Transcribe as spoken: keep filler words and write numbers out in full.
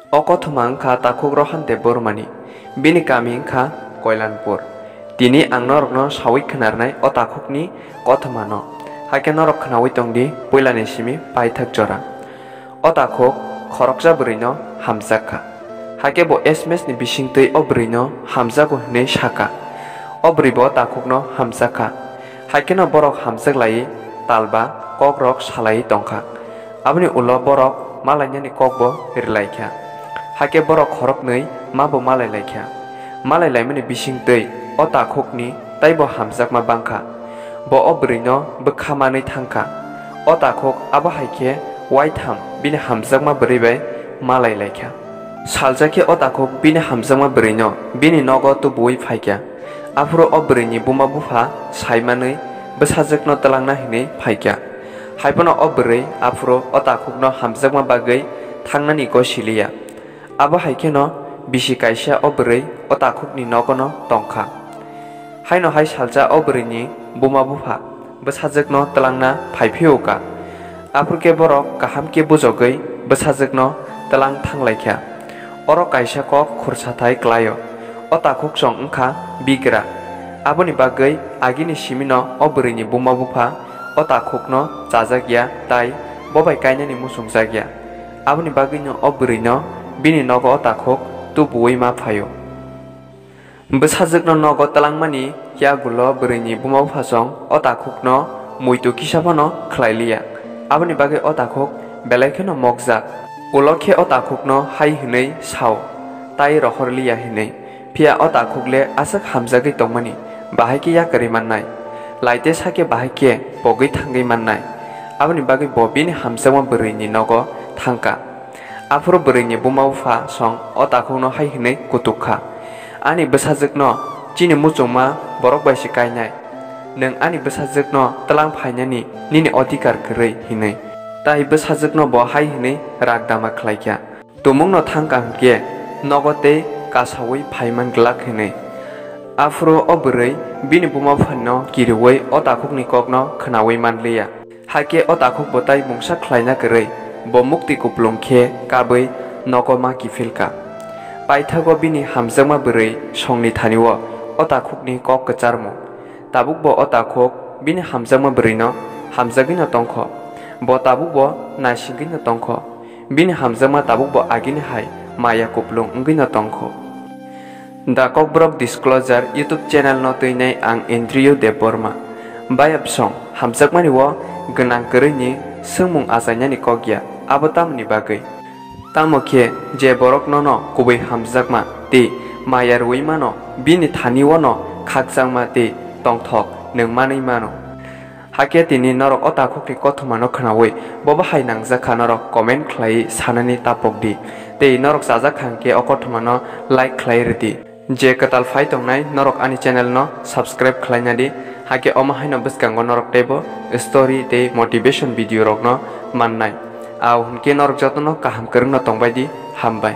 O kothoma wngkha takhuk Rohan Debbarmani. Bini kami wngkha Koilanpur. Tini ang norokno sawi khwnarnai o takhukni kothomano. Hakhe norok khwnawi tongdi puilani simi paithak jora. O takhuk khoroksa bwrwino hamjak kha. Hakhe bo S M S ni bisingtwi o bwrwino hamjago hwnwi saka. O bwrwi bo takhukno hamjak kha. Haikhe no borok hamjak laiwi talba kokrok salaiwi tongkha. Aboni ulo borok malainani kokbo rilaikha. Hakhe borok khoroknwi mabo malailaikha. Malailaimani bisingtwi o takhukni taibo hamjakma bangkha. Bo o bwrwino bwkha manwi thangkha. O takhuk abo hai khe waitham bini hamjakma bwrwi bai malailaikha. Salsa khe o takhuk bini hamjakma bwrwino bini nogo tubuwi phaikha. Aphuru o bwrwini buma bupha saimanwi bwsajwkno twlangna hwnwi phaikha. Haiphano o bwrwi aphuru o takhukno hamjakma bagwi thangnani goi siliya. Abo hai kheno bisi kaisa o bwrwi o takhukni nogono tongkha. Haino hai salsa o bwrwini buma bupha bwsajwkno twlangna phai phiyokha. Aphuru khe borok kaham khe bujogwi bwsajwkno twlang thanglaikha. Oro kaisa kok khursathai klaio. O takhuk chwng wngkha bigra. Aboni bagwi agini simino o bwrwini buma bupha o takhukno chajakya tei bo bai kainani muchungjakya. Aboni bagwino o bwrwino bini nogo o takhuk tubuwi ma phaio. Bwsajwkno nogo twlangmani yagulo bwrwini buma buphasong o takhukno muitu kisa phano khlai liya. Aboni bagwi o takhuk belai kheno mokjak. Ulo khe o takhukno hai hwnwi sao, tai rohor liya hwnwi. Phiya o takhuk le aswk hamjagwi tongmani, bahai khe yakarwi mannai. Laite sakhe bahai khe pogwi thangwi mannai. Aboni bagwi bo bini hamjakma bwrwini nogo thangkha. Aphuru bwrwini buma bupha song o takhukno hai hwnwi kutuk kha, "Ani bwsajwkno chini muchungma borok bai se kainai. Nwng ani bwsajwkno twlang phainani nini odhikar kwrwi," hwnwi. Tai bwsajwkno bo hai hwnwi rakdama khlaikha, "Tumungno thangkha hwnkhe nogo tei kasaui phaiman glak," hwnwi. Aphuru o bwrwi bini buma buphano kiriui o takhukni kokno khwnaui manliya. Hakhe o takhuk bo tai mungsa khlaina kwrwi, bo mukti kuplung khe kabwi nogo ma kiphilka. Paithago bini hamjakma bwrwi songni thanio o takhukni kok kwcharmung. Tabukbo o takhuk bini hamjakma bwrwino hamjagwino tongkho. Bo tabukbo naisingwino tongkho. Bini hamjakma tabukbo agini hai maya kuplung wngwino tongkho. The Kokborok Disclosure YouTube channel no twinai ang Indriyo Debbarma. Bayapsong hamjakmani o gwnang kwrwini swngmung achainani kok ya, abo tamoni bagwi? Tamo khe je borok nono kubui hamjakma tei maya rwui mano, bini thani o no khakchangma tei tongthok nwng manwi mano. Hakhe tini norok o takhukni kothomano khwnaui bobo hai nangjak kha, norok comment khlaiwi sanani tapok di. Tei norok chajak kha hwnkhe o kothomano like khlai rwdi. Je kwtal phai tongnai norok ani channel no subscribe khlaina di, hakhe omo haino bwskango norok teibo story tei motivation video rokno mannai. Au hwnkhe norok jotono kaham kwrwngno tongbai di, hambai.